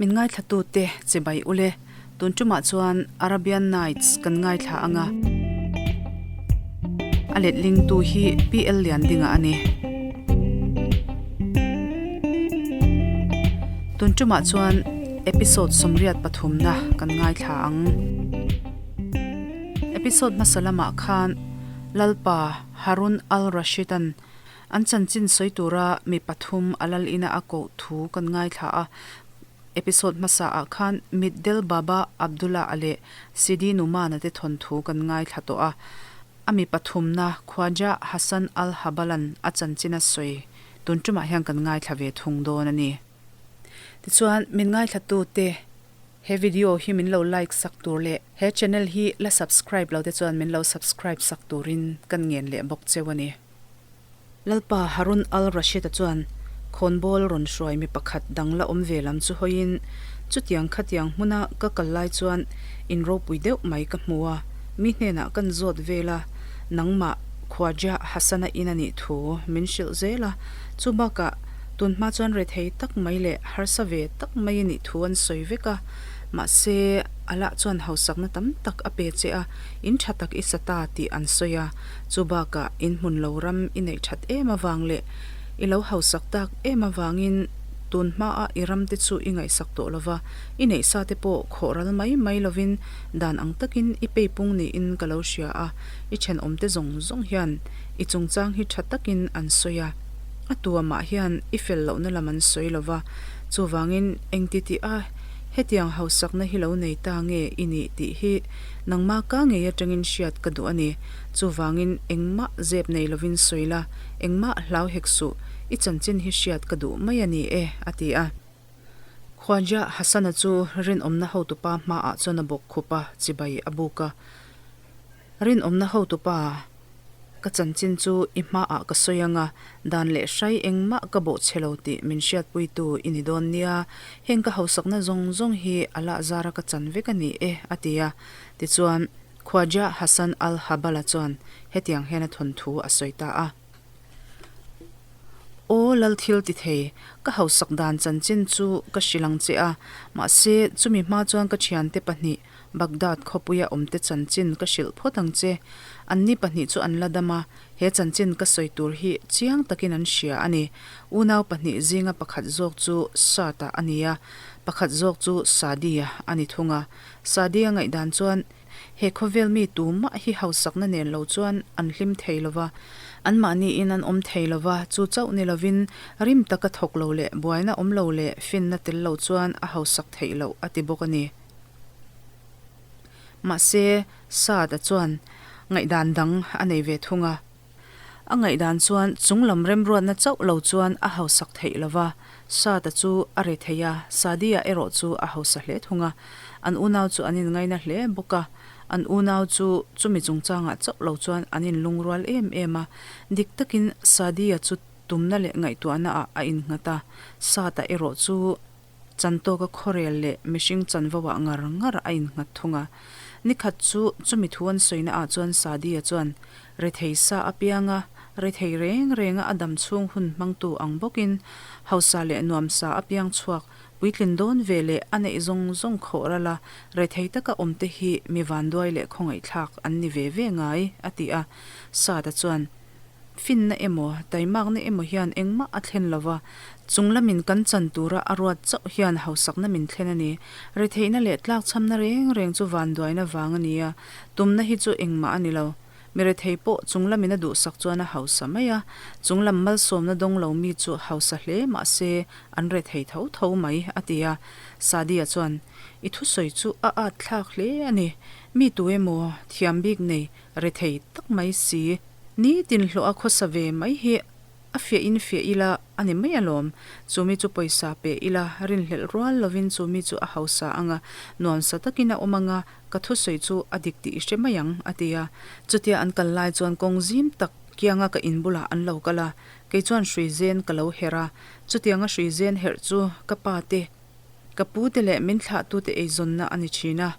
Min ngaithlatute chibai ule, tun tumah chuan Arabian Nights kan ngaithla ang a. A letlingtu hi PL Liandinga a ni. Tun tumah chuan episode 83na kan ngaithla ang. Episode hmasa lamah khan Lalpa Harun al-Rashid-a'n An chanchin sawi tura mi pathum a lal ina a koh thu kan ngaithla a, episode hmasa ah khan Mitdel Baba Abdullah a leh Sidi Numan a te thawnthu kan ngaithla tawh a, a mi pathumna Khwaja Hassan Al Habalan a chanchin a sawi tun tumah hian kan ngaithla ve thung dawn a ni. Tichuan, min ngaithlatute he video hi min lo like sak tur leh he channel hi la subscribe lo te chuan min lo subscribe sak turin kan ngen leh bawk cheu a ni. Lalpa Harun al-Rashid-a chuan khawnbawl rawn hruai mi pakhat dang la awm ve lam chu hawiin, Chutiang khatiang hmuna ka kal lai chuan in ropui deuh mai ka hmu a, mi hnenah kan zawt vel a, nangmah Khwaja Hassan-a in a nih thu min hrilh zel a, chu bakah tun hma chuan rethei tak mai leh harsa ve tak mai a nih thu an sawi vek a, mahse Allah chuan hausakna tam tak a pe che a, in tha tak i sa ta tih an sawi a. Chu bakah in hmun lo ram i neih that em avang leh i lo hausak tak em avangin tun hmaa i ram te chu i ngaihsak tawh lova, i neih sa te pawh khawh ral mai mai lovin dan ang takin i peipung niin ka lo hria a, i thenawm te zawng zawng hian i chungchang hi tha takin an sawi a, a tuamah hian i fel lohna lam an sawi lova, chuvangin engti tih a hetiang hausakna hi lo nei ta nge i nih tih hi nangmah ka ngei atangin hriat ka duh a ni. Chuvangin engmah zep nei lovin sawi la, engmah hlau hek suh, i chanchin hi hriat ka duh mai a ni e, a ti a. Khwaja Hassan-a chu rinawmna hotupa hmaah chuan a bawk khup a, chibai a buk a. Rinawmna hotupa, ka chanchin chu i hmaah ka sawi ang a, dan leh hrai engmah ka bawhchhe lo tih min hriatpuitu i ni dawn nia, heng ka hausakna zawng zawng hi a lahzara ka chan vek a ni e, a ti a. Tichuan. Khwaja Hassan al-Habala chuan hetiang hian a thawnthu a sawi ta a. Aw lal thil ti thei, ka hausak dan chanchin chu ka hrilh ang che a, mahse chumi hma chuan ka thiante pahnih Baghdad khawpuia awmte chanchin ka hrilh phawt ang che. Anni pahnih chu an la dam a, he chanchin ka sawi tur hi chiang takin an hria a ni. Unau pahnih zinga pakhat zawk chu Saad-a a ni a, pakhat zawk chu Sadi-a a ni thung a. Sadi-a ngaihdan chuan He khawvel mi tumah hi hausakna nen lo chuan an hlim thei lo va, anmahniin an awm thei lo va, chu chauh ni lovin rim taka thawk lo leh buaina awm lo leh finna tel lo chuan a hausak theih loh a ti bawk a ni. Mahse, Saad-a chuan ngaihdan dang a nei ve thung a. A ngaihdan chuan chung lam remruatna chauh lo chuan a hausak theih lo va, Saad-a chu a re thei a, Sadi-a erawh chu a hausa hle thung a. An unau chu an inngaina hle bawk a, an unau chu chumi chungchangah chauh lo chuan an inlungrual em em a. Dik takin Sadi-a chu tumna leh ngaihtuahnaah a innghat a, Saad-a erawh chu Chantawka khawrel leh mihring chanvo ah ngar ngar a innghat thung a. Nikhat chu chumi thu an sawina ah chuan Sadi-a chuan rethei sa apianga rethei reng renga a dam chhung hun hmangtu ang bawkin hausa leh nuamsa apiang chhuak puitlin dawn ve leh a neih zawng zawng khawh ral a, rethei taka awmte hi mi vanduai leh khawngaihthlak an ni ve ve ngai, a ti a. Saad-a chuan. Finna emaw, taimakna emaw hian engmah a thlen lo va, chung lamin kan chan tura a ruat chauh hian hausakna min thlen a ni. Retheihna leh tlakchhamna reng reng chu vanduaina vang a ni a, tumna hi chu engmah a ni lo. Mi rethei pawh chung lamin a duhsak chuan a hausa mai a, chung lam malsawmna dawng lo mi chu hausa hle mah se an rethei tho tho mai, a ti a. Sadia chuan, I thusawi chu a at thlak hle a ni. Mi tu emaw thiam bik nei rethei tak mai si. Nitin hlawh a khawsa ve mai hi a fiah in fiah ila a ni mai alawm. Chu mi chu pawisa pe ila rinhlelh rual lovin chu mi chu a hausa ang a, nuamsa takin a awm ang a, ka thusawi chu a dik tih i hre mai ang, a ti a. Chutia an kal lai chuan kawng zim tak kianga ka in bulah an lo kal a, kei chuan hrui zen ka lo herh a. Chutianga hrui zen herh chu ka pa te, ka pu te leh min thlahtute eizawnna a ni thin a,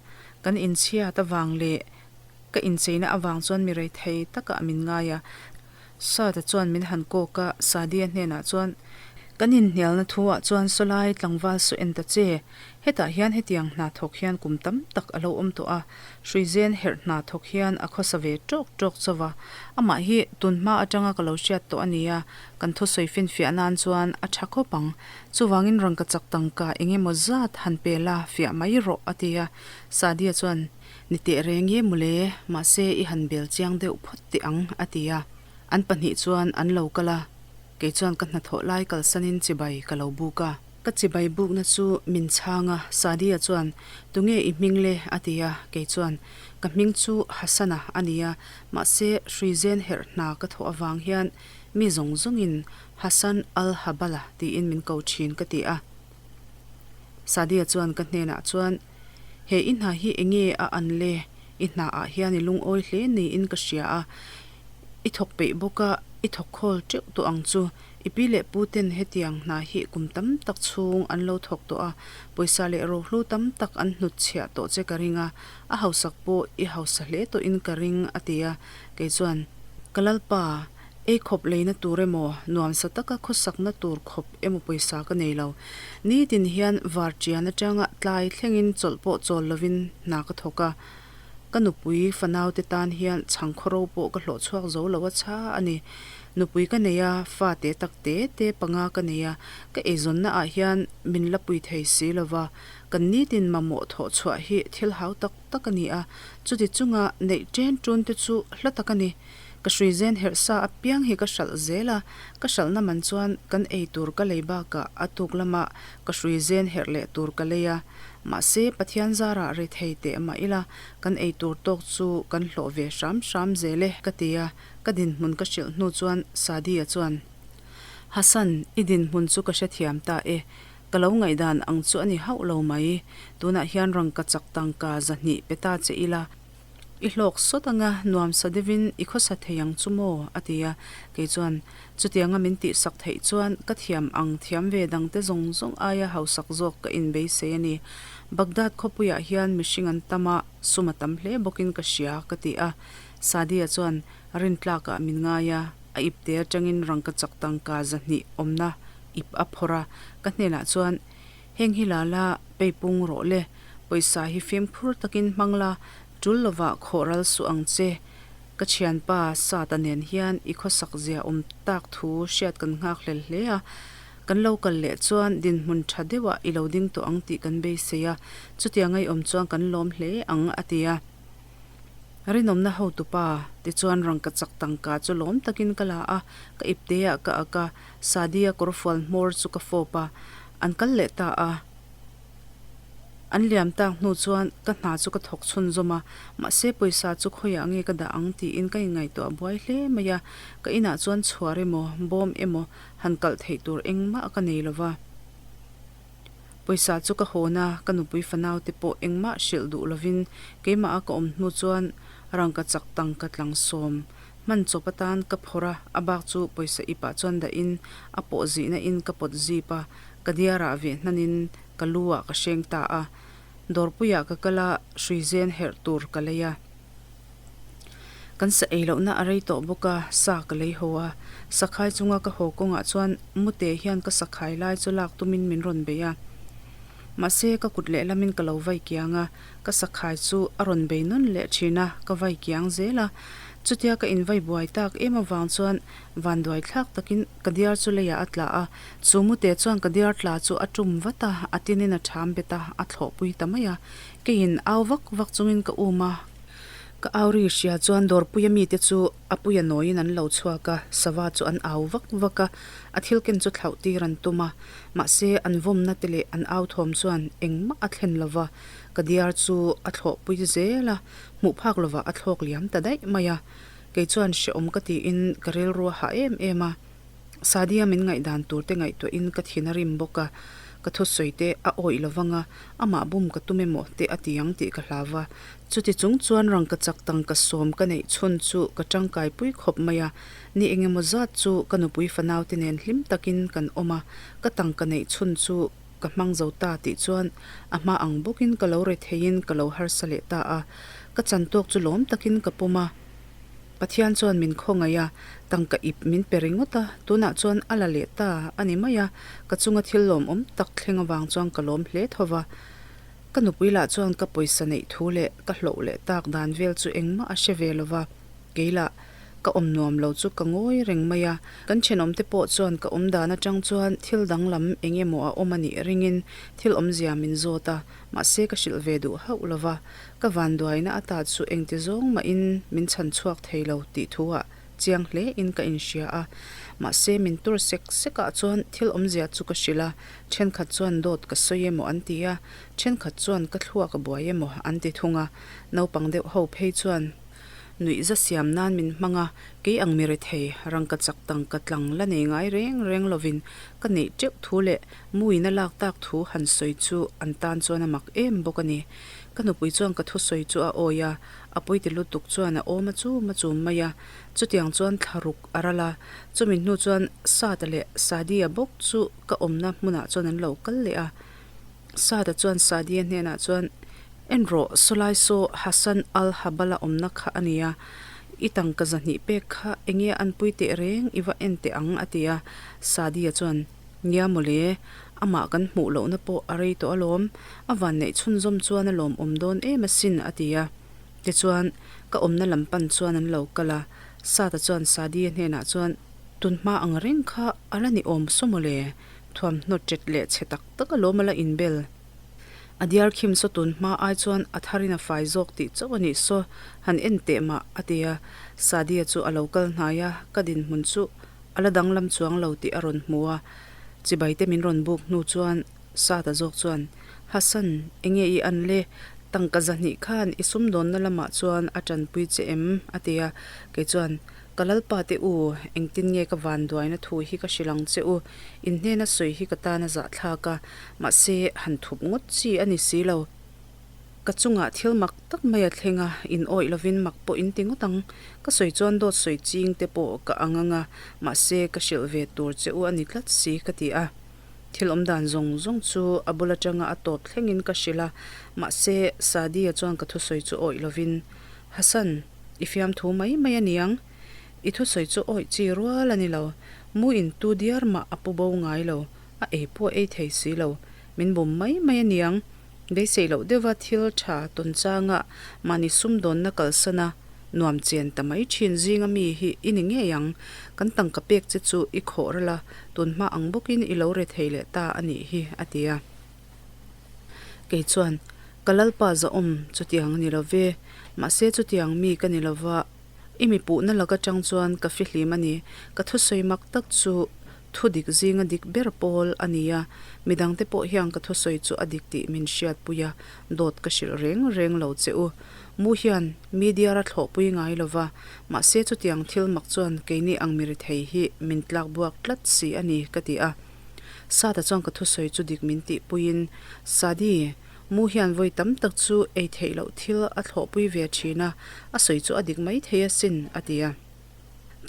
kan inchhiat avang leh Ka incheina avang chuan mi reithei takah min ngai a. Saada chuan min han kawk a, Sadia hnenah chuan, Kan inhnialna thu ah chuan sawlai tlangval saw en ta che. Hetah hian hetiang hna thawk hian kum tam tak a lo awm tawh a, hruizen herh hna thawk hian a khawsa ve tawk tawk chauh a. Amah hi tun hma atanga ka lo hriat tawh a ni a, kan thusawi finfiah nan chuan a tha khawp ang. Chuvangin rangkachak tangka eng emaw zat han pe la fiah mai rawh a ti a. Sadia chuan, Ni teh reng e mawle, mahse i han bel chiang deuh phawt teh ang a ti a. An pahnih chuan an lo kal a, kei chuan ka hnathawh lai kalsanin chibai ka lo buk a. Ka chibai bukna chu min chhang a, Sadia chuan, Tunge i hming le? a ti a, kei chuan, Ka hming chu Hasana a ni a, mahse hruizen herh hna ka thawh avang hian mi zawng zawngin Hassan al-Habala tiin min ko thin ka ti a. Sadia chuan ka hnenah chuan, He i hna hi enge a an le? I hnaah hian i lungawi hle niin ka hria a, i thawk peih bawk a, i thawk khawl teuh tawh ang chu. I pi leh pu ten hetiang hna hi kum tam tak chhung an lo thawk tawh a, pawisa leh rohlu tam tak an hnut chhiah tawh che ka ring a, a hausak pawh i hausa hle tawhin ka ring a ti a, kei chuan, Ka lalpa, ei khawp leina tur emaw, nuamsa taka khawsakna tur khawp emaw pawisa ka nei lo. Nitin hian varṭian aṭanga tlai thlengin chawlh pawh chawl lovin hna ka thawk a, Ka nupui fanaute tan hian chhangkhawro pawh ka hlawh chhuak zo lo a chha a ni. Nupui ka nei a, fa te tak te te panga ka nei a, ka eizawnna ah hian min la pui thei si lo va, kan nitin mamawh thawh chhuah hi thil hau tak tak a ni a, chuti chunga neih ṭen ṭun te chu hla tak a ni. Ka hrui zen herh sa apiang hi ka hralh zel a, ka hralhna man chuan kan ei tur ka lei bakah a tuk lamah ka hrui zen herh leh tur ka lei a. Mahse, Pathian zarah ri thei teh mah ila, kan ei tur tawk chu kan hlawh ve hram hram zel e, ka ti a, ka dinhmun ka hrilh hnu chuan Sadia chuan, Hassan, i dinhmun chu ka hrethiam ta e, ka lo ngaihdan ang chu a ni hauh lo mai, tunah hian rangkachak tangka 200 pe ta che ila, I hlawk sawt anga nuamsa deuhin i khawsa thei ang chu maw? a ti a. Kei chuan, Chutianga min tihsak theih chuan ka thiam ang thiam ve dangte zawng zawng aia hausak zawk ka inbeisei a ni. Baghdad khawpuiah hian mihring an tam a, sum a tam hle bawkin ka hria, ka ti a. Sadia chuan rintlakah min ngai a, a ipte atangin rangkachak tangka 200 awmna ip a phawrh a. Ka hnenah chuan, Heng hi la la, peipung rawh le. Pawisa hi fimkhur takin hmang la, tul lovah khawh ral suh ang che. Ka thianpa Sata nen hian i khawsak zia awm tak thu hriat kan nghak hlel hle a. Kan lo kal leh chuan dinhmun tha deuhah i lo ding tawh ang tih kan beisei a, chutiang a i awm chuan kan lawm hle ang, a ti a. Rinawmna hotupa, tichuan rangkachak tangka chu lawm takin ka la a, ka ipteah ka ak a, Sadia kawrfual hmawr chu ka fawp a, an kal leh ta a. An liam tak hnu chuan ka hna chu ka thawk chhunzawm a, mahse pawisa chu khawiah nge ka dah ang tiin ka inngaihtuah buai hle mai a, ka inah chuan chhuar emaw, bawm emaw han kalh theih tur engmah ka nei lo va. Pawisa chu ka hawn a, ka nupui fanau te pawh engmah hrilh duh lovin keimah a ka awm hnu chuan rangkachak tangka tlang sawm Hman chawp atan ka phawrh a, a bak chu pawisa ip ah chuan dah in a pawh zihna in ka pawt zip a, ka diar ah veh hnan in ka lu ah ka hreng ta a. Dawrpui ah ka kal a, hrui zen herh tur ka lei a. Kan sa ei lohna a rei tawh bawk a, sa ka lei haw a. Sakhai chunga ka haw kawngah chuan mute hian ka sakhai lai chu lak tumin min rawn bei a. Mahse ka kut lehlamin ka lo vai kiang a, Ka sakhai chu a rawn bei nawn leh thin a, ka vai kiang zel a. Chutia ka invai buai tak em avang chuan vanduai thlak takin ka diar chu leiah a tla a. Chu mute chuan ka diar tla chu a tum vat a, a tinin a ṭham bet a, a thlawhpui ta mai a. Keiin au vak vak chungin ka um a. Ka au ri hria chuan dawrpuia mite chu A puia nawiin an lo chhuak a, sava chu an au vak vak a, a thil ken chu thlauh tir an tum a. Mahse, an vawmna te leh an au thawm chuan engmah a thlen lo va, ka diar chu a thlawhpui zel a, hmuh phak lovah a thlawk liam ta daih mai a. Kei chuan hrehawm ka tiin ka rilru a hah em em a. Sadia min ngaihdan tur te ngaihtuahin ka thin a rim bawk a, ka thusawi te a awih lo vang a, amah bum ka tum emaw te a ti ang tih ka hlau va. Chuti chung chuan rangkachak tangka sawm ka neih chhun chu ka tangkai pui khawp mai a, ni engemaw zat chu ka nupui fanau te nen hlim takin kan awm a, ka tangka neih chhun chu ka hmang zo ta tih chuan a hma ang bawkin ka lo retheiin ka lo harsa leh ta a, ka chan tawk chu lawm takin ka pawm a. Pathian chuan min khawngaih a, tangka ip min pe ringawt a, tunah chuan a la leh ta a ni mai a, ka chunga thil lawmawm tak thleng avang chuan ka lawm hle tho va. Ka nupui lah chuan ka pawisa neih thu leh ka hlauh leh tak dan vel chu engmah a hre ve lo va, kei lah ka awm nuam lo chu ka ngawi reng mai a. Kan thenawmte pawh chuan ka awm dan atang chuan thil danglam eng emaw a awm a nih ringin thil awmzia min zawt a, mahse ka hrilh ve duh hauh lo va. Ka vanduaina ata chu engti zawng mahin min chhan chhuak thei lo tih thu-ah chiang hle in ka inhria a, mahse min tur sek sek ah chuan thil awmzia chu ka hrilh a, thenkhat chuan dawt ka sawi emaw an ti a, thenkhat chuan ka thluak a buai emaw an ti thung a, naupang deuh ho phei chuan nuihza siam nan min hmang a, kei ang mi rethei rangka chak tangka tlang la nei ngai reng reng lovin ka neih teuh thu leh muin a lak tak thu han sawi chu an tan chuan a mak em bawk a ni. Ka nupui chuan ka thusawi chu a awi a, A pawiti lutuk chuan a awm a chum a chum mai a, chutiang chuan thla ruk a ral a, chumi hnu chuan Sata leh Sadia bawk chu ka awmna hmunah chuan an lo kal leh a. Sata chuan Sadia hnenah chuan, En rawh, sawlai saw Hassan al-Habala awmna kha a nia, i tangka zahnih pek kha enge an pui teh reng i va en teh ang a ti a. Sadia chuan, Nia mawle, amah kan hmuh lohna pawh a rei tawh alawm, a vanneih chhunzawm chuan a lawmawm dawn em asin a ti a. Tichuan, ka awmna lam pan chuan an lo kal a, Sata chuan Sadia hnenah chuan, Tunhma ang reng kha a la ni awm saw mawle, thuamhnaw ṭet leh chhe tak tak alawm a la inbel. A diar khim saw tunhma ai chuan a tharin a fai zawk tih chauh a nih saw, han en teh mah a ti a. Sadia chu a lo kal hnai a, ka dinhmun chu A la danglam chuang lo tih a rawn hmu a, chibai te min rawn buk hnu chuan Sata zawk chuan, Hassan, enge i an le? Tangka zahnih khan i sumdawnna lamah chuan a tanpui che em? a ti a, kei chuan, Ka lalpa te u, engtin nge ka vanduaina thu hi ka hrilh ang che u, in hnena sawi hi ka tan a zahthlak a, mahse han thup ngawt chi a ni si lo. Ka chungah thil mak tak mai a thleng a, in awih lovin mak pawh in ti ngawt ang. Ka sawi chuan dawt sawi ching te pawh ka ang ang a, mahse ka hrilh ve tur che u a ni tlat si ka ti a. Thil awm dan zawng zawng chu a bul atanga a tawp thlengin ka hrilh a, mahse Sadia chuan ka thusawi chu awih lovin, Hassan, i fiamthu mai mai a niang. I thusawi chu awih chi rual a ni lo. Mu in tu diar mah a pu bo ngai lo, a ei pawh a ei thei si lo. Min bum mai mai a niang. Beisei loh deuha thil tha tawn changa mahni sumdawnna kalsana nuam chen ta mai thin zinga mi hi i ni ngei ang. Kan tangka pek che chu i khawh ral a, tunhma ang bawkin i lo re thei leh ta a nih hi, a ti a. Kei chuan, Ka Lalpa zahawm chutiang a ni lo ve, mahse chutiang mi ka ni lo va, I mi puhna lak atang chuan ka fihlim a ni. Ka thusawi mak tak chu thu dik zinga dik ber pawl a ni a, midangte pawh hian ka thusawi chu a dik tih min hriatpui a, dawt ka hrilh reng reng lo che u. Mu hian media ra thlawhpui ngai lo va, mahse chutiang thil mak chuan keini ang mi rethei hi min tlak buak tlat si a ni ka ti a. Sata chuan ka thusawi chu dik min tihpuiin, Sadi, Mu hian vawi tam tak chu ei theih loh thil a thlawhpui ve thin a, a sawi chu a dik mai thei asin, a ti a.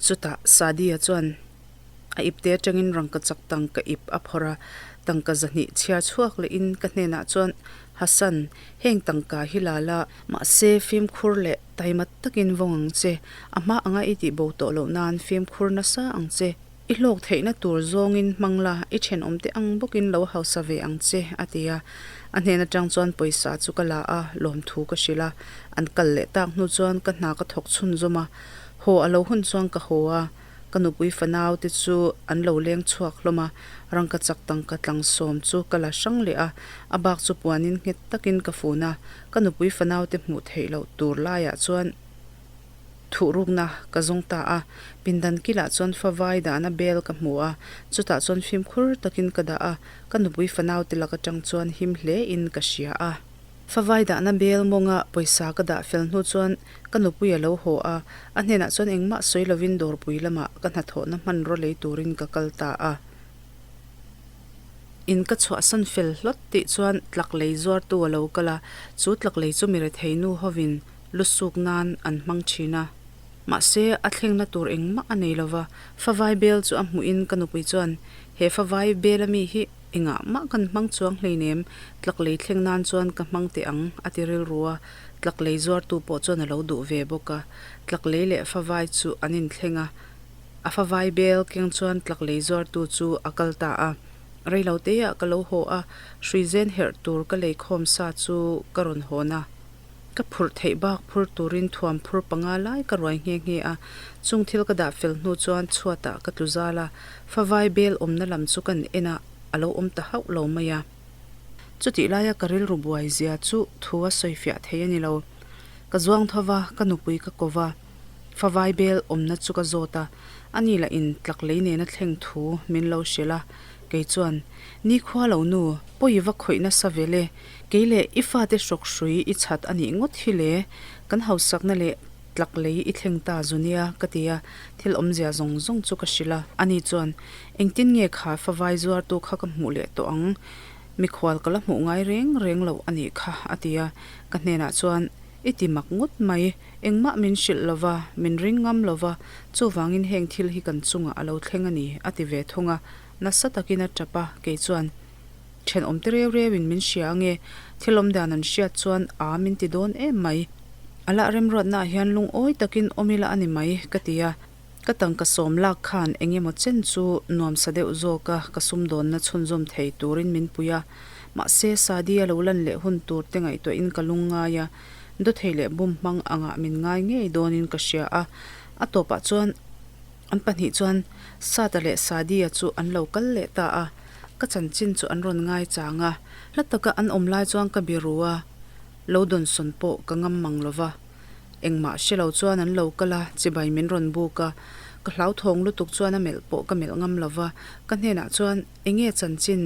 Chutah Sadia chuan a ipte atangin rangkachak tangka ip a phawrh a, tangka zahnih chhiar chhuak lehin ka hnenah chuan, Hassan, heng tangka hi la la, mahse fimkhur leh taima takin vawng ang che, a hma anga i tihbo tawh loh nan fimkhur nasa ang che. I hlawk theihna tur zawngin hmang la, i thenawmte ang bawkin lo hausa ve ang che, a ti a. A hnen atang chuan pawisa chu ka la a, lawmthu ka hrilh a. An kal leh tak hnu chuan ka hna ka thawk chhunzawm a. Haw a lo hun chuan ka haw a, ka nupui fanau te chu an lo leng chhuak hlawm a, rangkachak tangka tlang sawm chu ka la hrang leh a, a bak chu puanin nghet takin ka fun a, ka nupui fanau te hmuh theih loh tur laiah chuan, Thuhrukna ka zawng ta a, pindan kilah chuan favai dahna bel ka hmu a, chutah chuan fimkhur takin ka dah a, ka nupui fanaute lak atang chuan him hle in ka hria a. Favai dahna bel mawnga pawisa ka dah fel hnu chuan ka nupui a lo haw a, a hnenah chuan engmah sawi lovin dawrpui lamah ka hnathawhna hmanraw lei turin ka kal ta a. In ka chhuahsan fel hlawt tih chuan tlak lei zuartu a lo kal a, chu tlak lei chu mi rethei nu hovin lu suk nan an hmang thin a. Mahse, a thlengna tur engmah a nei lova, favai bel chu a hmuhin ka nupui chuan, He favai bel ami hi Engah mah kan hmang chuang hleinem, tlak lei thleng nan chuan ka hmang teh ang, a ti rilru a. Tlak lei zuartu pawh chuan a lo duh ve bawk a. Tlak lei leh favai chu an inthleng a. A favai bel keng chuan tlak lei zuartu chu a kal ta a. Rei lo teah ka lo haw a, hruizen herh tur ka lei khawm sa chu ka rawn hawn a. Ka phurh theih bak phur turin thuam phur panga lai ka ruai nghe nghe a, chung thil ka dah fel hnu chuan chhuatah ka tlu zal a, favai bel awmna lam chu kan en a, a lo awm ta hauh lo mai a. Chutih laia ka rilru buai zia chu thu a sawi fiah thei a ni lo. Ka zuang tho va, ka nupui ka ko va, favai bel awmna chu ka zawt a, ani lah in tlak lei nena thleng thu min lo hrilh a, kei chuan, Nikhua lo nu, pawi va khawih nasa vel e, Kei leh i fate hrawk hrui i chhat a nih ngawt hi le, kan hausakna leh tlak lei i thleng ta zu nia ka ti a, thil awmzia zawng zawng chu ka hrilh a. Ani chuan, Engtin nge kha favai zuartu kha ka hmuh leh tawh ang? Mikhual ka la hmuh ngai reng reng loh a nih kha a ti a. Ka hnenah chuan, I ti mak ngawt mai, engmah min hrilh lo va, min ring ngam lo va, chuvangin heng thil hi kan chungah a lo thleng a ni a ti ve thung a. Nasa takin a tap a, kei chuan, Thenawm te reu reu in min hria ange, thil awm dan an hriat chuan aa min ti dawn em mai. A lah remruatna ah hian lungawi takin awm ila a ni mai ka ti a, ka tangka sawm lak khan eng emaw chen chu nuamsa deuh zawk a ka sumdawnna chhunzawm thei turin min pui a, mahse Sadi a lo lan leh hun tur te ngaihtuahin ka lungngai a, dawthei leh bum hmang angah min ngai ngei dawnin ka hria a, a tawpah chuan An pahnih chuan Sata leh Sadia chu an lo kal leh ta a, ka chanchin chu an rawn ngai chang a. Hla taka an awm lai chuan ka biru a, lo dawnsawn pawh ka ngam mang lo va. Engmah hre lo chuan an lo kal a, chibai min rawn buk a. Ka hlauthawng lutuk chuan a melh pawh ka melh ngam lo va, ka hnenah chuan enge chanchin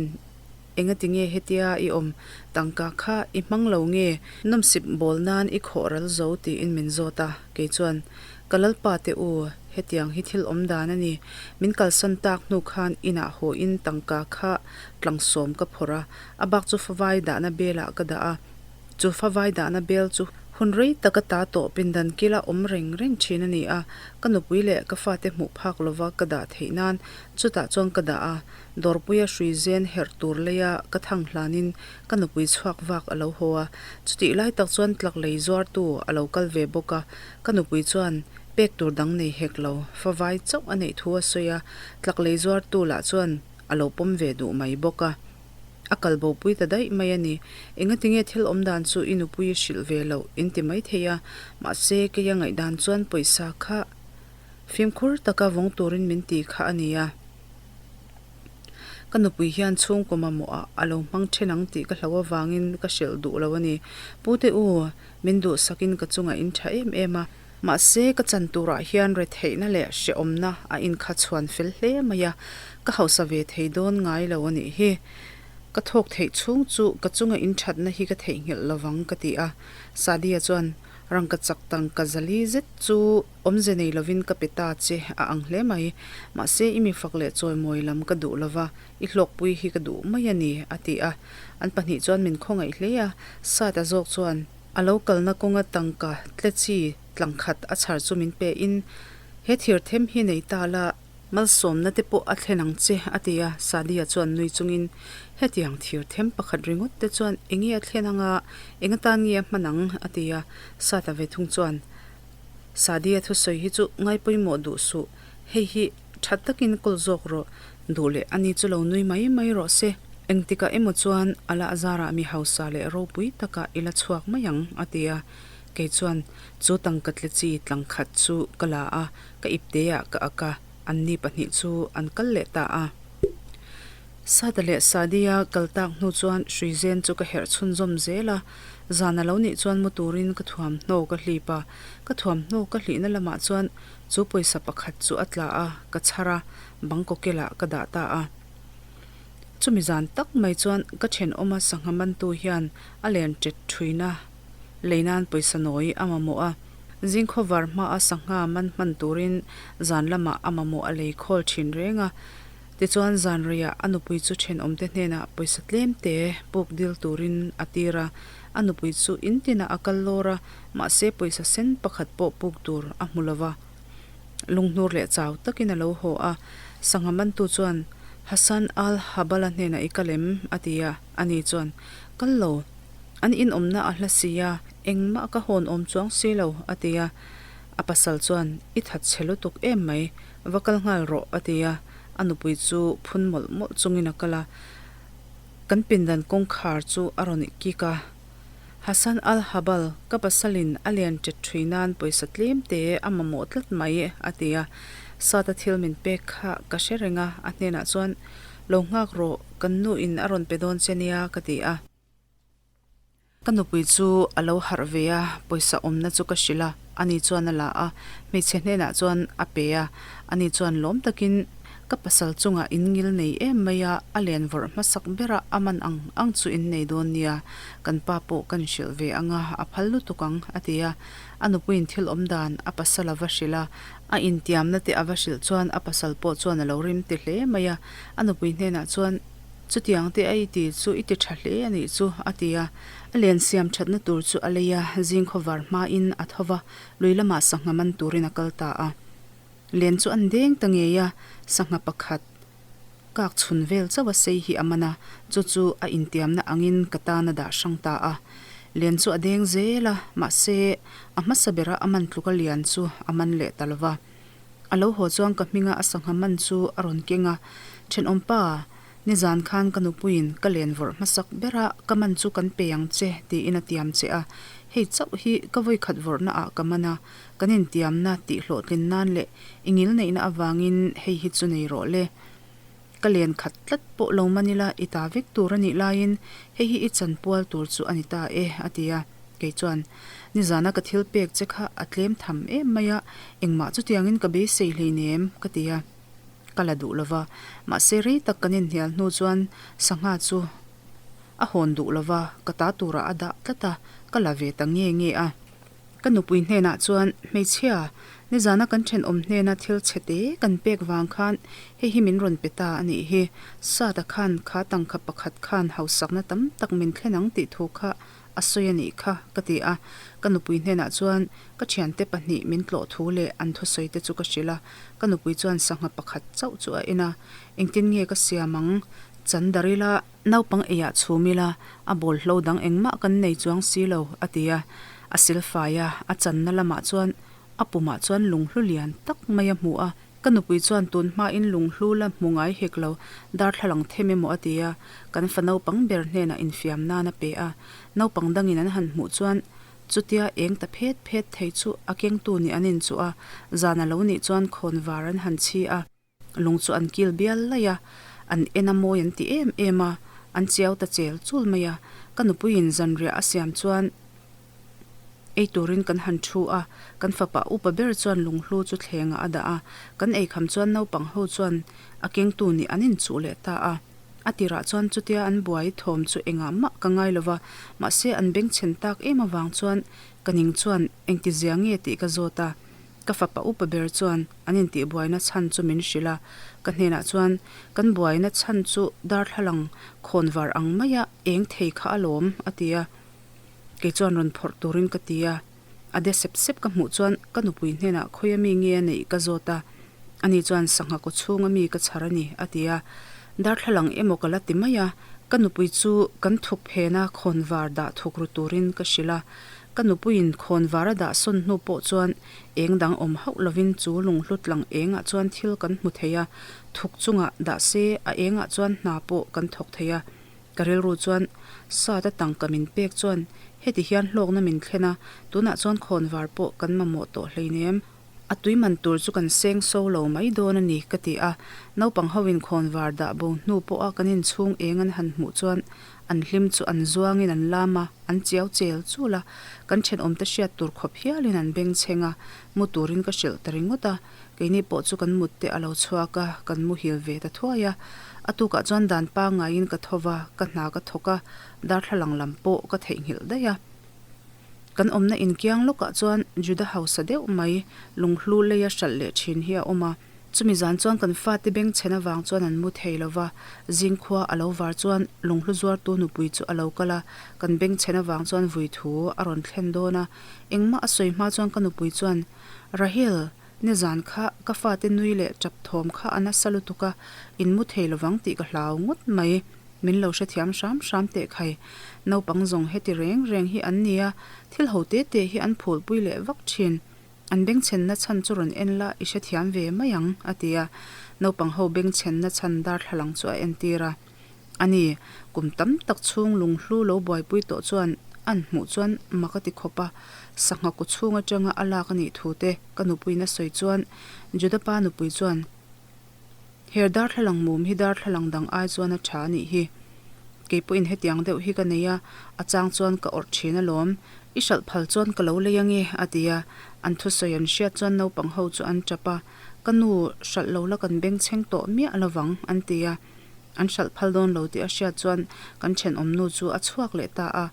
Engati nge hetia i awm? Tangka kha i hmang lo nge? Nawmsip bawl nan i khawh ral zo tiin min zawt a, kei chuan, Ka lalpa te u, hetiang hi thil awm dan a ni. Min kalsan tak hnu khan inah haw-in tangka kha tlangsawm ka phawrh a, a bak chu favai dahna belah ka dah a. Chu favai dahna bel chu hun rei tak ata tawh pindan kila awm reng reng thin a ni a, ka nupui leh ka fate hmuh phak lova ka dah theih nan chutah chuan ka dah a, Dawrpuia hrui zen herh tur leia ka thang hlanin ka nupui chhuak vak a lo haw a, chutih lai tak chuan tlak lei zuartu a lo kal ve bawk a, ka nupui chuan pek tur dang nei hek lo, favai chauh a neih thu a sawi a, tlak lei zuartu lah chuan a lo pawm ve duh mai bawk a. A kal bopui ta daih mai a ni. Engatinge thil awm dan chu i nupui i hrilh ve loh in ti maithei a, mahse keia ngaihdan chuan pawisa kha fimkhur taka vawng turin min ti kha a ni a. Ka nupui hian chhungkaw mamawhah a lo hmang then ang tih ka hloh avangin ka hrilh duh lo a ni. Pute u, min duhsakin ka chungah in tha em em a. Mahse, ka chan turah hian retheihna leh hrehawmna a inkha chhuan fel hle mai a, ka hausa ve thei dawn ngai lo a nih hi. Ka thawk theih chhung chu ka chunga in thatna hi ka theihnghilh lovang ka ti a. Sadia chuan, Rangka chak tangka zali zet chu Awmze nei lovin ka pe ta che a ang hle mai. Mahse, i mi fak leh chawimawi lam ka duh lova, i hlawkpui hi ka duh mai a ni, a ti a. An pahnih chuan min khawngaih hle a, Sata zawk chuan a lo kalna kawnga tangka tle chi tlang khat a chhar chu min pe in, He thir them hi nei ta la, malsawmna te pawh a thlen ang che, a ti a. Sadia chuan nui chungin, Hetiang thir them pakhat ringawt te chuan enge a thlen anga, eng atan nge a hman ang? a ti a. Sata ve thung chuan, Sadia thusawi hi chu ngai pawimawh duh suh, hei hi tha takin kawl zawk rawh, duh leh ani chu lo nui mai mai rawh se, engtikah emaw chuan a lah zarah mi hausa leh ropui takah i la chhuak mai ang, a ti a. Kei chuan chu tangka tle chi tlang khat chu ka la a, ka ipteah ka ak a, anni pahnih chu an kal leh ta a. Sada leh Sadia kal tak hnu chuan hruizen chu ka herh chhunzawm zel a, zan a lo nih chuan mu turin ka thuamhnaw ka hlip a, ka thuamhnaw ka hlihna lamah chuan chu pawisa pakhat chu a tla a, ka chhar a, bang kawkelah ka dah ta a. Chumi zan tak mai chuan ka thenawma sangha mantu hian a len ṭet ṭhuina lei nan pawisa nawi a mamawh a, zingkhawvar hmaa sangha man hman turin zan lamah a mamawh a lei khawl ṭhin reng a. Tichuan zanriah a nupui chu thenawmte hnenah pawisa tlemte puk dil turin a tir a, a nupui chu in tinah a kal lawr a, mahse pawisa sen pakhat pawh puk tur a hmu lo va. Lunghnur leh chau takin a lo haw a, sangha mantu chuan, Hassan al-Habal-a hnenah i kal em? a ti a, ani chuan, Kal lo, an inawmna a hla si a, engmah ka hawn awm chuang si lo, a ti a. A pasal chuan, I that chhe lutuk em mai, va kal nghal rawh, a ti a. A nupui chu phun mawlh mawlh chungin a kal a, kan pindan kawngkhar chu a rawn kik a. Hassan al-Habal, ka pasalin a lian ṭet ṭhui nan pawisa tlem te a mamawh tlat mai, a ti a. Sata thil min pek kha ka hre reng a, a hnenah chuan, Lo nghak rawh, kan nu in a rawn pe dawn che nia, ka ti a. Ka nupui chu a lo harh ve a, pawisa awmna chu ka hrilh a, ani chuan a la a, hmeichhe hnenah chuan a pe a, ani chuan lawm takin, Ka pasal chungah in ngil nei em mai a, a len vawrh hmasak berah a man ang ang chu in nei dawn nia, kan pa pawh kan hrilh ve ang a, a phal lutuk ang, a ti a. A nupuiin thil awm dan a pasal a va hrilh a, a intiamna te a va hrilh chuan a pasal pawh chuan a lo rim ti hle mai a, a nupui hnenah chuan, Chutiang te a i ti chu i ti tha hle a nih chu, a ti a. A len siam thatna tur chu a lei a, zing khawvar hmain a tho va, lui lamah sangha man turin a kal ta a. Len chu an deng ta ngei a, sangha pakhat kak chhun vel chauh a sei hi a man a, chu chu a intiamna angin ka tan a dah hrang ta a. Len chu a deng zel a, mahse a hmasa bera a man tluka lian chu a man leh ta lo va. A lo haw chuan ka hminga a sangha man chu a rawn keng a, Thenawmpa, nizan khan ka nupuiin ka len vawrh hmasak bera ka man chu kan pe ang che tiin a tiam che a, hei chauh hi ka vawikhat vawrhna ah ka man a, Kan intiamna tih hlawhtlin nan leh i ngilneihna avangin hei hi chu nei rawh le. Ka len khat tlat pawh lo man ila i ta vek tur a nih laiin hei hi i chanpual tur chu a ni ta e, a ti a. Kei chuan, Nizana ka thil pek che kha a tlem tham em mai a, engmah chutiangin ka beisei hleinem, ka ti a. Ka la duh lova, mahse rei tak kan inhnial hnu chuan sangha chu a hawn duh lova, ka ta turah a dah tlat a, ka la ve ta nge nge a. Ka nupui hnenah chuan, Hmeichhia, nizana kan thenawm hnena thil chhe te kan pek vang khan hei hi min rawn pe ta a nih hi. Sata khan kha tangka pakhat khan hausakna tam tak min thlen ang tih thu kha a sawi a nih kha, ka ti a. Ka nupui hnenah chuan ka thiante pahnih min tlawh thu leh an thusawi te chu ka hrilh a. Ka nupui chuan sangha pakhat chauh chu a en a, Engtin nge ka siam ang? Chan dar ila. Naupang eiah chhum ila, a bawlhlo dang engmah kan nei chuang si lo, a ti a. A silfai a, a channa lamah chuan a pumah chuan lunghlu lian tak mai a hmu a. Ka nupui chuan tun hmain lunghlu la hmu ngai hek lo, darthlalang them emaw a ti a. Kan fa naupang ber hnenah infiam nan a pe a. Naupang dangin an han hmuh chuan chutia eng ta phet phet thei chu a kengtu nih an inchuh a, zan a lo nih chuan khawnvar an han chhi a. Lung chu an kil bial laih a, an en a mawi an ti em em a, an chiau ta chel chul mai a. Ka nupuiin zanriah a siam chuan ei turin kan han thu a, kan fapa upa ber chuan lunghlu chu thlengah a dah a, kan eikham chuan naupang ho chuan a kengtu nih an inchuh leh ta a. A tirah chuan chutia an buai thawm chu engah mah ka ngai lo va, mahse an bengchhen tak em avang chuan ka ning chuan engtizia nge tih ka zawt a. Ka fapa upa ber chuan an intihbuaina chhan chu min hrilh a, ka hnenah chuan, Kan buaina chhan chu darthlalang khawnvar ang maia eng thei kha alawm, a ti a. Kei chuan rawn phawrh turin ka ti a. A de sep sep ka hmuh chuan ka nupui hnenah khawia mi nge a neih ka zawt a. Ani chuan sangha kaw chhunga mi ka chhar a ni, a ti a. Darthlalang emaw ka la ti mai a. Ka nupui chu kan thuk phena khawnvar dah thuk ru turin ka hrilh a. Ka nupuiin khawnvar a dah sawn hnu pawh chuan eng dang awm hauh lovin chu lunghlu tlang engah chuan thil kan hmu thei a, thuk chungah dah se a engah chuan hna pawh kan thawk thei a. Ka rilru chuan sat a tangka min pek chuan heti hian hlawkna min thlen a, tunah chuan khawnvar pawh kan mamawh tawh hleinem. A tui man tur chu kan seng so lo mai dawn a ni ka ti a, naupang ho in khawnvar dah bo hnu pawha kan inchhung eng an han hmuh chuan an hlim chu an zuangin an lam a, an chiau chel chul a, kan thenawmte hriat tur khawp hialin an beng chheng a, mu turin ka hrilh ta ringawt a, keini pawh chu kan mut te a lo chhuak a, kan muhil ve ta thuai a, a tukah chuan dan pangaiin ka tho va, ka hna ka thawk a, darthlalang lam pawh ka theihnghilh daih a. Kan awmna inkiang lawkah chuan Juda hausa deuh mai lunghlu leia hralh leh thin hi a awm a. Chumi zan chuan kan fate bengchhen avang chuan an mu thei lo va, zingkhua a lo var chuan lunghlu zuartu nupui chu a lo kal a, kan bengchhen avang chuan vui thu a rawn thlen dawn a. Engmah a sawi hma chuan ka nupui chuan, Rahel! Nizan kha ka fate nui leh tap thawm kha a nasa lutuk a, in mu thei lovang tih ka hlau ngawt mai. Min lo hrethiam hram hram teh khai. Naupang zawng heti reng reng hi an nia, thil ho te te hi an phulpui leh vak thin. An bengchhenna chhan chu rawn en la, i hrethiam ve mai ang, a ti a. Naupang ho bengchhenna chhan darthlalang chu a entir a. A ni, kum tam tak chhung lunghlu lo buaipui tawh chuan an hmuh chuan mak a ti khawp a, sangha ku chhung atanga a lak a nih thu te ka nupuiin a sawi chuan Juda pa nupui chuan, Her darthlalang mum hi darthlalang dang ai chuan a tha a nih hi. Kei pawhin hetiang deuh hi ka nei a, a chang chuan ka awrh thin alawm. I hralh phal chuan ka lo lei ange, a ti a. An thusawi an hriat chuan naupang ho chu an tap a, Ka nu, hralh lo la kan bengchheng tawh miah lovang, an ti a. An hralh phal dawn lo tih a hriat chuan kan thenawm nu chu a chhuak leh ta a.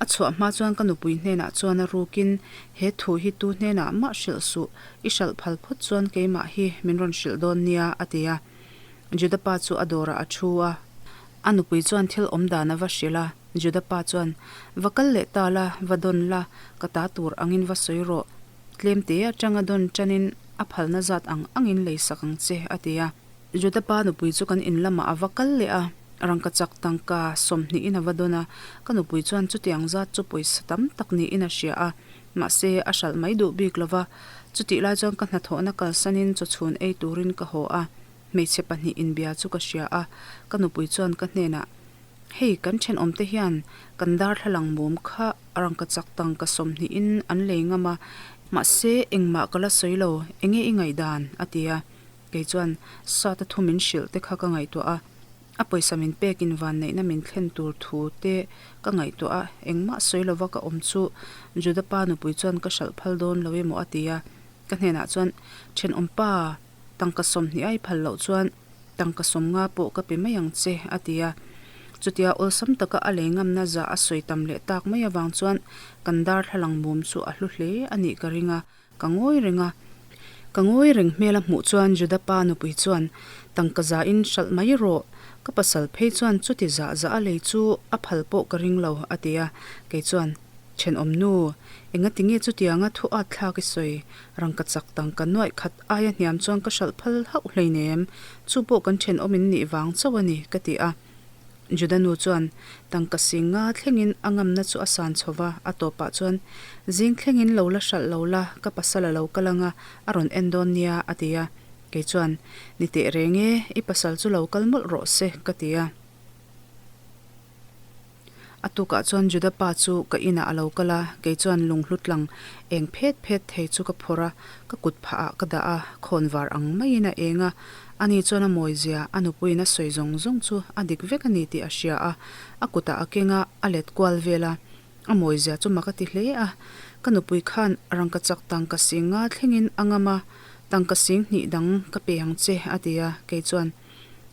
A chhuah hma chuan ka nupui hnenah chuan a rukin, He thu hi tu hnenah mah hrilh suh, i hralh phal phawt chuan keimah hi min rawn hrilh dawn nia, a ti a. Juda pa chu a dawrah a thu a. A nupui chuan thil awm dan a va hrilh a. Juda pa chuan, Va kal leh ta la, va dawn la, ka ta tur angin va sawi rawh. Tlemte atanga dawn tanin a phalna zat ang angin lei sak ang che, a ti a. Juda pa nupui chu kan in lamah a va kal leh a, rangkachak tangka sawmhnihin a va dawn a, ka nupui chuan chutiang zat chu pawisa tam tak niin a hria a, mahse a hralh mai duh bik lo va. Chutih lai chuan ka hnathawhna kalsanin chawchhun ei turin ka haw a, hmeichhe pahnih inbia chu ka hria a, ka nupui chuan ka hnenah, Hei, kan thenawmte hian kan darthlalang mum kha rangkachak tangka sawmhnihin an lei ngam a, mahse engmah ka la sawi lo, enge i ngaihdan? a ti a. Kei chuan Sata thu min hrilh te kha ka ngaihtuah a, a pawisa min pekin vanneihna min thlen tur thu te ka ngaihtuah a, engmah sawi lova ka awm chu Juda pa nupui chuan ka hralh phal dawn lo emaw a ti a, ka hnenah chuan Thenawmpa, tangka 20 ai phal loh chuan tangka 50 pawh ka pe mai ang che a ti a. Chutia awlsam taka a lei ngamna zah a sawi tam leh tak mai avang chuan kan darthlalang mum chu a hlu hle a nih ka ring a, Ka ngawi reng a. Ka ngawi reng hmel a hmuh chuan Juda pa nupui chuan, Tangka zahin hralh mai rawh, ka pasal phei chuan chuti zah zah a lei chu a phal pawh ka ring lo, a ti a. Kei chuan, Thenawm nu, engati nge chutianga thu at thlak i sawi? Rangka chak tangka nuaih khat aia hniam chuan ka hralh phal hauh hleinem, chu pawh kan thenawm in nih vang chauh a ni, ka ti a. Juda nu chuan tangka sing nga thlengin a ngamna chu a san chho va, a tawpah chuan, Zing thlengin lo la hralh lo la, ka pasal a lo kal anga, a rawn en dawn nia, a ti a. Kei chuan, Ni teh reng e, i pasal chu lo kal mawlh rawh se, ka ti a. A tukah chuan Juda pa chu ka inah a lo kal a, kei chuan lunghlu tlang eng phet phet thei chu ka phawrh a, ka kut phahah ka dah a, khawnvar ang maiin a eng a. Ani chuan a mawizia, a nupuiin a sawi zawng zawng chu a dik vek a ni tih a hria a, a kutah a keng a, a let kual vel a. A mawizia chu mak a ti hle a. Ka nupui khan rangkachak tangka sing nga thlengin a ngam a, tangka sing hnih dang ka pe ang che, a ti a. Kei chuan,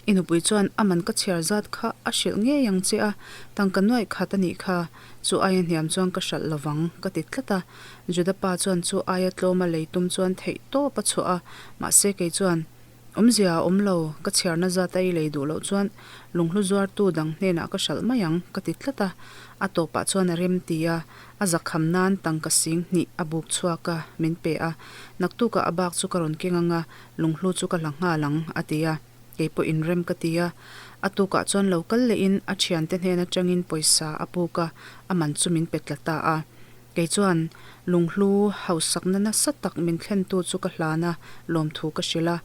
I nupui chuan a man ka chhiar zat kha a hrilh ngei ang che a, tangka nuaih khat a nih kha, chu aia hniam chuan ka hralh lovang, ka ti tlat a. Juda pa chuan chu aia tlawma lei tum chuan theih tawp a chhuah a, mahse kei chuan, Awmzia a awm lo, ka chhiarna zat a i lei duh loh chuan lunghlu zuartu dang hnenah ka hralh mai ang, ka ti tlat a. A tawpah chuan a rem ti a, a zakham nan tangka sing hnih a buk chhuak a, min pe a. Naktukah a bak chu ka rawn keng ang a, lunghlu chu ka hla nghal ang, a ti a. Kei pawh inrem ka ti a. A tukah chuan lo kal lehin a thiante hnen atangin pawisa a puk a, a man chu min pe tla ta a. Kei chuan lunghlu hausakna nasa tak min thlentu chu ka hlan a, lawmthu ka hrilh a.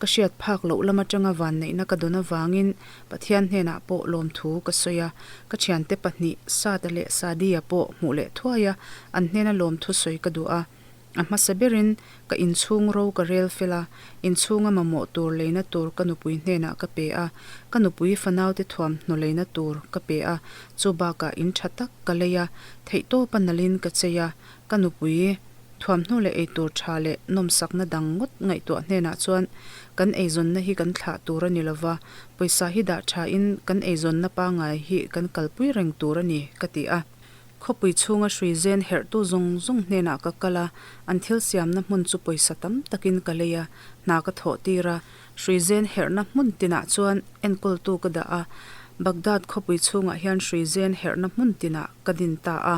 Ka hriat phak loh lam atanga vanneihna ka dawn avangin Pathian hnenah pawh lawmthu ka sawi a. Ka thiante pahnih Sada leh Sadia pawh hmuh leh thuai a, an hnena lawmthu sawi ka duh a. A hmasa berin ka inchhung ro ka rel fel a, inchhunga mamawh tur leina tur ka nupui hnenah ka pe a, ka nupui fanaute thuamhnaw leina tur ka pe a, chu bakah in tha tak ka lei a, theihtawpa nalhin ka chei a, ka nupui thuamhnaw leh eitur tha leh nawmsakna dang ngawt ngaihtuah hnenah chuan kan eizawnna hi kan thlah tur a ni lova, pawisa hi dah thain kan eizawnna pangai hi kan kalpui reng tur a ni, ka ti a. Khawpui chhunga hrui zen herhtu zawng zawng hnenah ka kal a, an thil siamna hmun chu pawisa tam takin ka lei a, hna ka thawh tir a. Hrui zen herhna hmun tinah chuan enkawltu ka dah a, Baghdad khawpui chhungah hian hrui zen herhna hmun tinah ka din ta a.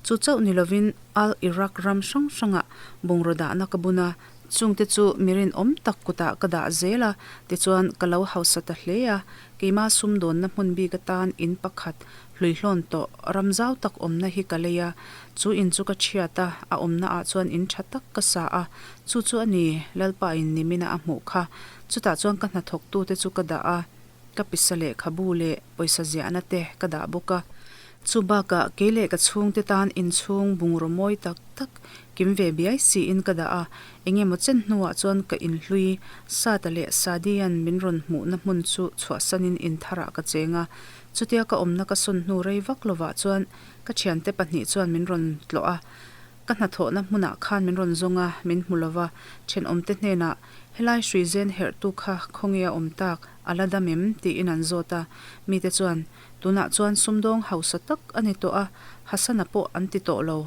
Chu chauh ni lovin Al Iraq ram hrang hrangah bungraw dahna ka bun a. Chungte chu mi rinawm tak kutah ka dah zel a, tichuan ka lo hausa ta hle a. Keima sumdawnna hmun bik atan in pakhat hluihlawn tawh ram zau tak awmna hi ka lei a. Chu in chu ka chhiat a, a awmna ah chuan in tha tak ka sa a. Chu chu a ni, Lalpa in nimina a hmuh kha. Chutah chuan ka hnathawktute chu ka dah a, ka pisa lehkhabu leh pawisa ziahna te ka dah bawk a. Chu bakah kei leh ka chhungte tan inchhung bungraw mawi tak tak kim ve biai siin ka dah a, eng emaw chen hnuah chuan ka inhlui Sata leh Sadian min rawn hmuhna hmun chu chhuahsanin intharah ka cheng a. Chutia ka awmna ka sawn hnu rei vak lovah chuan ka thiante pahnih chuan min rawn tlawh a, ka hnathawhna hmunah khan min rawn zawng a, min hmu lova, thenawmte hnenah Helai hruizen herhtu kha khawnge a awm tak, a la dam em? tiin an zawt a, mite chuan Tunah chuan sumdawng hausa tak a ni tawh a, Hasana pawh an ti tawh lo.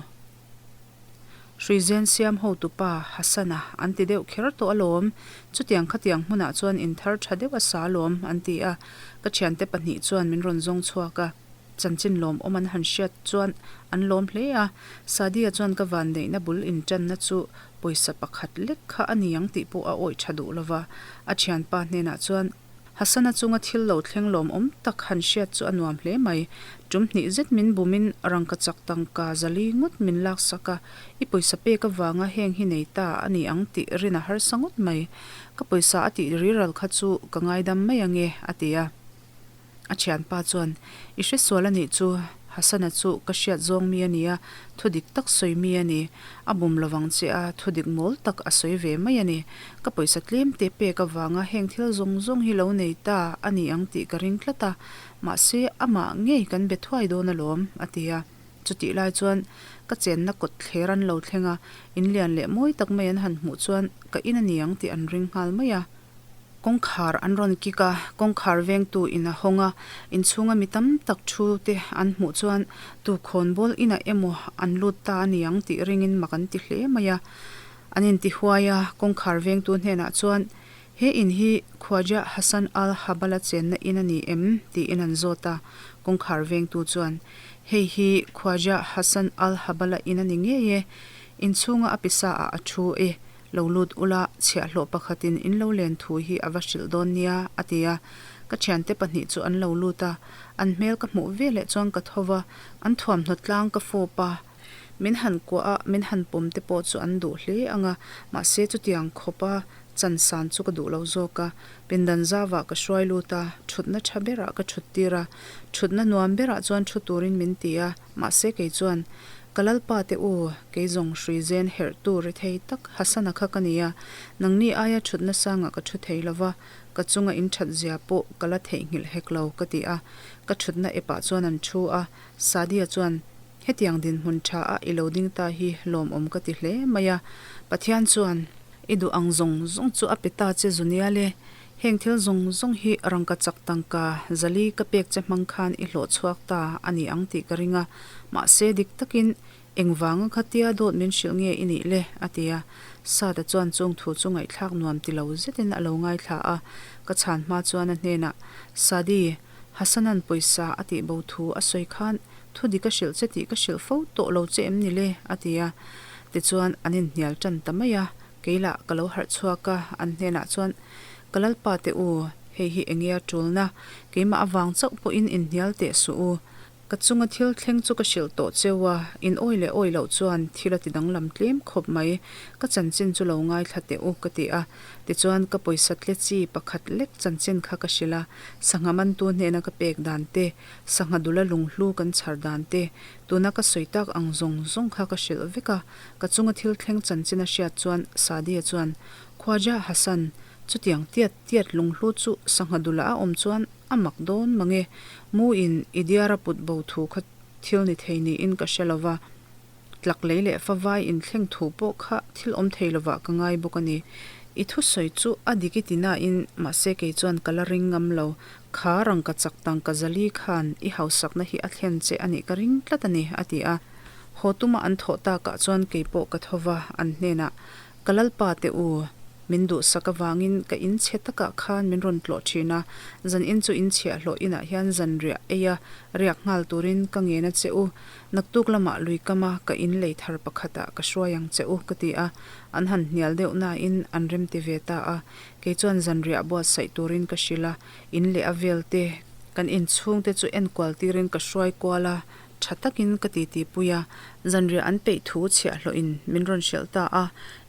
Hruizen siam hotupa Hasana an ti deuh kher tawh alawm, chutiang khatiang hmunah chuan inthar tha deuh a sa alawm an ti a, ka thiante pahnih chuan min rawn zawng chhuak a, chanchin lawmawm an han hriat chuan an lawm hle a, Sadia chuan ka vanneihna bul intanna chu pawisa pakhat lek kha a ni ang tih pawh a awih tha duh lova, a thianpa hnenah chuan Hasana chunga thil lo thleng lawmawm tak han hriat chu a nuam hle mai. Tum hnih zet min bumin rangkachak tangka zali ngawt min laksak a, i pawisa pek avanga heng hi nei ta a ni ang tih rin a harsa ngawt mai. Ka pawisa a tih riral kha chu ka ngaidam mai ange, a ti a. A thianpa chuan, I hre sual a nih chu, Hasana chu ka hriat zawng mi a ni a, thu dik tak sawi mi a ni. A bum lovang che a, thu dik mawl tak a sawi ve mai a ni. Ka pawisa tlem te pek avanga heng thil zawng zawng hi lo nei ta a ni ang tih ka ring tlat a, mahse amah ngei kan be thuai dawn alawm, a ti a. Chutih lai chuan ka chenna kawt thler an lo thleng a, in lian leh mawi tak mai an han hmuh chuan ka in a ni ang tih an ring nghal mai a. Kawngkhar an rawn kik a, kawngkhar vengtu in a hawng a, inchhunga mi tam tak thu te an hmuh chuan tu khawnbawl inah emaw an lut ta a ni ang tih ringin mak an ti hle mai a. An inti huai a, kawngkhar vengtu hnenah chuan, He in hi Khwaja Hassan Al Habala chenna in a ni em? tiin an zawt a, kawngkhar vengtu chuan, Hei hi Khwaja Hassan Al Habala in a ni ngei e, inchhunga a pisa ah a thu e, Lo lut ula, chhiahhlawh pakhatin in lo len thu hi a va hrilh dawn nia, a ti a. Ka thiante pahnih chu an lo lut a, an hmel ka hmuh veleh chuan ka tho va, an thuamhnaw tlang ka fawp a. Min han kuah a, min han pawm te pawh chu an duh hle ang a, mahse chutiang khawpa chan san chu ka duh lo zawk a. Pindan zauah ka hruai lut a, thutna tha berah ka thut tir a, thutna nuam berah chuan thu turin min ti a, mahse kei chuan Ka lalpa te u, kei zawng hrui zen herh tu ri thei tak Hasana kha ka ni a, nangni aia thutna sangah ka thu thei lo va, ka chunga in that zia pawh ka la theihnghilh hek lo, ka ti a. Ka thutna epah chuan an thu a, Sadia chuan, Hetiang dinhmun tha a i lo ding ta hi lawmawm ka ti hle mai a, Pathian chuan i duh ang zawng zawng chu a pe ta che Zunial e, heng thil zawng zawng hi rangkachak tangka zali ka pek che hmang khan i hlawh chhuak ta a ni ang tih ka ring a, mahse dik takin engvanga khatia dawt min hrilh nge i nih le? a ti a, Sada chuan chung thu chu ngaihthlak nuam ti lo zetin a lo ngaithla a, ka chhan hma chuan a hnenah, Sadi, Hasanan pawisa a tih bo thu a sawi khan thu dik a hrilh che tih ka hrilh fo tawh lo che em ni le? a ti a. Tichuan an inhnial tan ta mai a, kei lah ka lo harh chhuak a, an hnenah chuan, Ka lalpa te u, hei hi enge a tulna, keimah avang chauh pawhin inhnial teh suh u. Ka chunga thil thleng chu ka hrilh tawh cheu a, in awi leh awi loh chuan thil a ti danglam tlem khawp mai. Ka chanchin chu lo ngaithla teh u ka ti a. Tichuan ka pawisa tle chi pakhat lek chanchin kha ka hrilh a, sangha mantu hnena ka pek dan te, sangha dula lunghlu kan chhar dan te, tuna ka sawi tak ang zawng zawng kha ka hrilh vek a. Ka chunga thil thleng chanchin a hriat chuan Sadia chuan, Khwaja Hassan, chutiang tiat tiat lunghlu chu sangha dula a awm chuan A mak dawn mange, mu in i diara put bo thu kha thil ni thei niin ka hre lova, tlak lei leh favai inthleng thu pawh kha thil awm thei lovah ka ngai bawk a ni. I thusawi chu a dik i ti nain mahse kei chuan ka la ring ngam lo, kha rangka chak tangka zali khan i hausakna hi a thlen che a nih ka ring tlat a ni, a ti a. Haw tuma an thawh takah chuan kei pawh ka tho va, an hnenah, Ka lalpa te u. Min duhsak avangin ka in chhe takah khan min rawn tlawh thin a, zan in chu in chhiahhlawh inah hian zanriah ei a, riak nghal turin ka ngen a che u. Naktuk lamah lui kama ka in lei thar pakhatah ka hruai ang che u ka ti a, an han hnial deuh nain an remti ve ta a. Kei chuan zanriah buatsaih turin ka hrilh a, in leh a vel te, kan inchhungte chu enkual tirin ka hruai kual a, Tha takin ka titi pui a, zanriah an peih thu chhiahhlawhin min rawn hrilh ta a,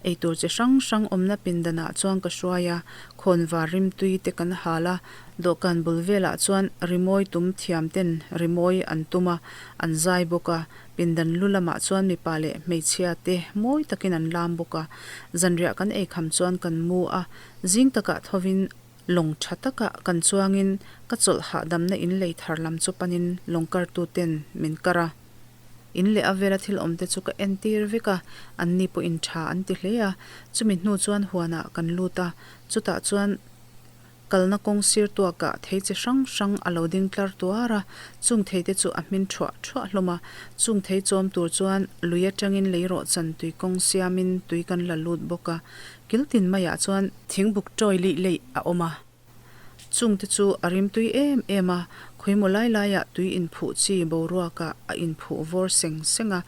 eitur chi hrang hrang awmna pindanah chuan ka hruai a, khawnvar rimtui te kan hal a, dawhkan bul velah chuan rimawi tum thiam ten rimawi an tum a, an zai bawk a, pindan lu lamah chuan mipa leh hmeichhia te mawi takin an lam bawk a, zanriah kan eikham chuan kan mu a, zing takah thovin Lawng tha taka kan chuangin ka chawlh hahdamna in lei thar lam chu panin lawng kartu ten min kar a. In leh a vela thil awmte chu ka entir vek a, anni pawhin tha an ti hle a. Chumi hnu chuan huanah kan lut a, chutah chuan kalna kawng sir tuakah thei chi hrang hrang a lo ding tlar tuar a, chung theite chu a hmin thuah thuah hlawm a. Chung thei chawm tur chuan lui atangin lei rawhchan tui kawng siamin tui kan la lut bawk a, kil tin maiah chuan Thingbuk tawi lih leih a awm a, chungte chu a rimtui em em a, khawimaw lai laiah tui inphuh chi boruakah a inphuh vawr seng seng a,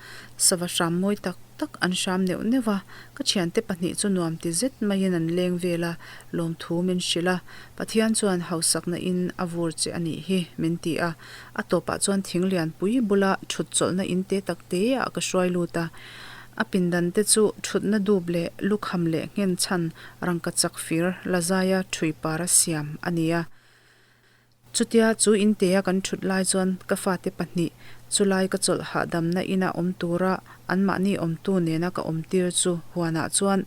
sava hram mawi tak tak an hram neuh neuh a, ka thiante pahnih chu nuam ti zet maiin an leng vel a, lawmthu min hrilh a, Pathian chuan hausakna in a vur che a nih hi min ti a, a tawpah chuan thing lianpui bula thut chawlhna in te tak te ah ka hruai lut a. A pindan te chu thutna dup leh lukham leh nghen chhan rangkachak fir la zaia thui para siam a ni a. Chutia chu intea kan thut lai chuan ka fate pahnih chulai ka chawlh hahdamna ina awm tura anmahni awmtu nena ka awmtir chu huanah chuan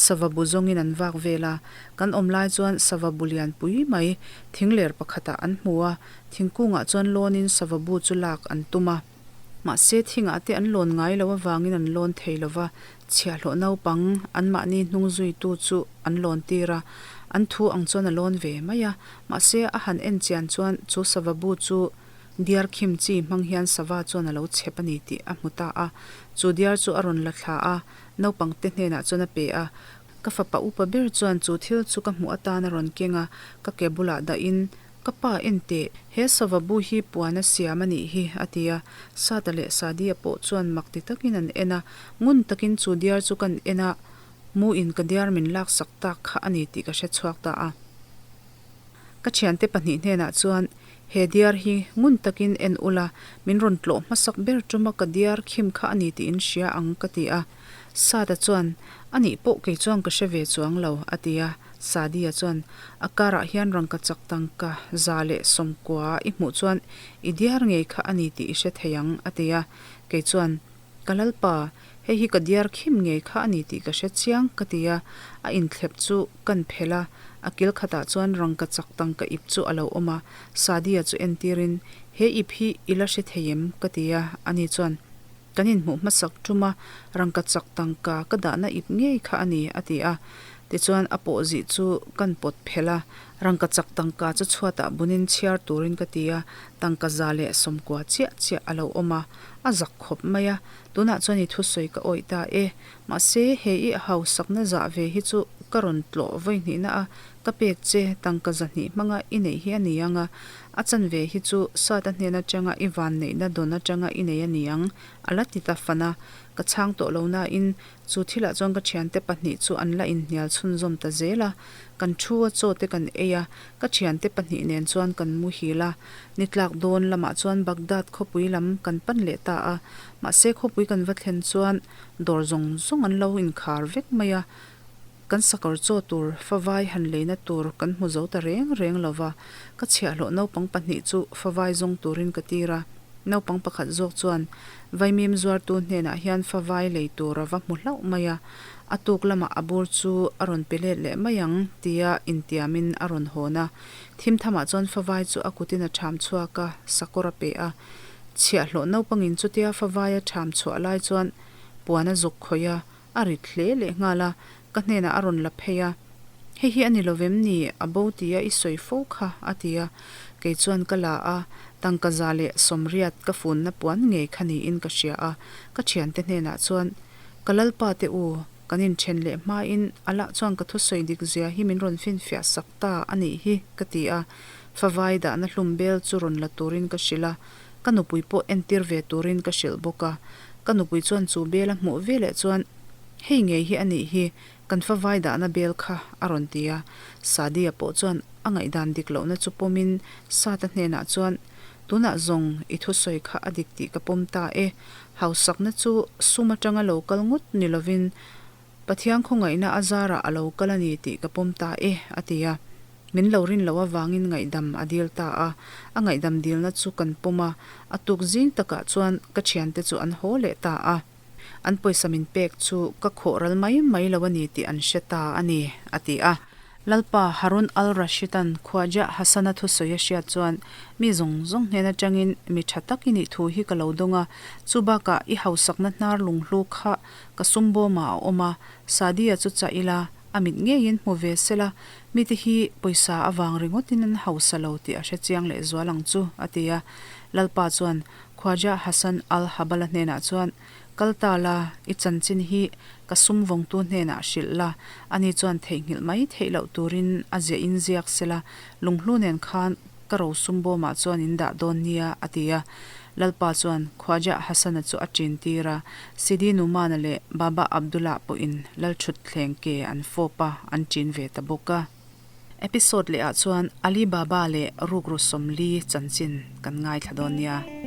sava bu zawngin an vak vel a. Kan awm lai chuan sava bu lian pui mai thingler pakhatah an hmu a, thingkungah chuan lawnin sava bu chu lak an tum a. Mahse, thingah te an lawn ngai loh avangin an lawn thei lo va, chhiahhlawh naupang anmahni hnung zuitu chu an lawn tir a, an thu ang chuan a lawn ve mai a. Mahse, a han en chian chuan chu sava bu chu diar khim chi hmang hian sava chuan a lo chhep a ni tih a hmu ta a. Chu diar chu a rawn la thla a, naupangte hnenah chuan a pe a. Ka fapa upa ber chuan chu thil chu ka hmuh atan a rawn keng a, ka ke bulah dahin Ka pa en teh, he sava bu hi puan a siam a nih hi, a ti a. Sata leh Sadia pawh chuan mak ti takin an en a, ngun takin chu diar chu kan en a, mu in ka diar min laksak tak kha a ni tih ka hre chhuak ta a. Ka thiante pahnih hnenah chuan, He diar hi ngun takin en ula, min rawn tlawh hmasak ber tuma ka diar khim kha a ni tih in hria ang, ka ti a. Sata chuan, A nih pawh kei chuan ka hre ve chuang lo, a ti a. Sadia chuan, A karah hian rangkachak tangka 190 i hmuh chuan i diar ngei kha a ni tih i hre thei ang, a ti a. Kei chuan, Ka lalpa, hei hi ka diar khim ngei kha a ni tih ka hre chiang, ka ti a. A inthlep chu kan phelh a, a kil khatah chuan rangkachak tangka ip chu a lo awm a. Sadia chu entirin, He ip hi i la hre thei em? ka ti a. Ani chuan, Kan inhmuh hmasak tum a, rangkachak tangka ka dahna ip ngei kha a ni, a ti a. Tichuan a pawhzih chu kan pawt phelh a, rangkachak tangka chu chhuatah bunin chhiar turin ka ti a, tangka 190 chiah chiah a lo awm a, a zak khawp mai a. Tunah chuan i thusawi ka awih ta e. Mahse, he i hausakna zah ve hi chu ka rawn tlawh vawi hnihna a, ka pek che tangka 200 hmanga i neih hi a ni ang a, a chanve hi chu Sata hnen atanga i vanneihna dawn atanga i nei a ni ang, a la ti ta fan a. Ka chhang tawh lo nain chu thilah chuan ka thiante pahnih chu an la inhnial chhunzawm ta zel a. Kan thu a chaw te kan ei a, ka thiante pahnih nen chuan kan muhil a. Ni tlak dawn lamah chuan Baghdad khawpui lam kan pan leh ta a, mahse khawpui kan va thlen chuan dawr zawng zawng an lo inkhar vek mai a. Kan sakawr chaw tur favai han leina tur kan hmu zo ta reng reng lo va, ka chhiahhlawh naupang pahnih chu favai zawng turin ka tir a. Naupang pakhat zawk chuan vaimim zuartu hnenah hian favai lei tur a va hmu hlauh mai a, a tuk lamah a bur chu a rawn pe let leh mai ang tia intiamin a rawn hawn a. Thimthamah chuan favai chu a kutin a ṭham chhuak a, sakawr a pe a. Chhiahhlawh naupangin chutia favai a ṭham chhuah lai chuan puan a zuk khawih a, A rit hle leh nghal a, ka hnenah a rawn la phei a, Hei hi a ni lovem ni, a bo tia i sawi fo kha, a ti a. Kei chuan ka la a, tangka 180 ka funna puan ngei kha niin ka hria a, ka thiante hnenah chuan, Ka lalpa te u, Kan inthen leh hmain Allah chuan ka thusawi dik zia hi min rawn finfiah sak ta a nih hi, ka ti a. Favai dahna hlum bel chu rawn la turin ka hrilh a, ka nupui pawh entir ve turin ka hrilh bawk a. Ka nupui chuan chu bel a hmuh ve leh chuan, Hei ngei hi a nih hi, kan favai dahna bel kha, a rawn ti a. Sadia pawh chuan a ngaihdan dik lohna chu pawmin Sata hnenah chuan, Tunah zawng i thusawi kha a dik tih ka pawm ta e. Hausakna chu sum atanga lo kal ngawt ni lovin Pathian khawngaihna a zarah a lo kal a ni tih ka pawm ta e, a ti a. Min lo rin loh avangin ngaihdam a dil ta a. A ngaihdam dilna chu kan pawm a, a tuk zing takah chuan ka thiante chu an haw leh ta a. An pawisa min pek chu ka khawh ral mai mai lo a ni tih an hre ta a ni, a ti a. Lalpa Harun al-Rashid-a'n Khwaja Hasan-a thusawi a hriat chuan, Mi zawng zawng hnen atangin mi tha tak i nih thu hi ka lo dawng a, chu bakah i hausakna hnar lunghlu kha ka sum bawmah a awm a, Sadia chu chah ila, a mit ngeiin hmu ve sela, mite hi pawisa avang ringawtin an hausa lo tih a hre chiang lehzual ang chu, a ti a. Lalpa chuan Khwaja Hasan al-Habala hnenah chuan, Kal ta la, i chanchin hi ka sum vawngtu hnenah hrilh la, ani chuan theihnghilh mai theih loh turin a ziah in ziak sela, lunghlu nen khan ka ro sum bawmah chuan in dah dawn nia, a ti a. Lalpa chuan Khwaja Hasan-a chu a ṭin tir a, Sidi Numan-a leh Baba Abdullah pawhin Lalṭhutthleng ke an fawp a, an ṭin ve ta bawk a. Episode lehah chuan Ali Baba leh rukru 40 chanchin kan ngaithla dawn nia.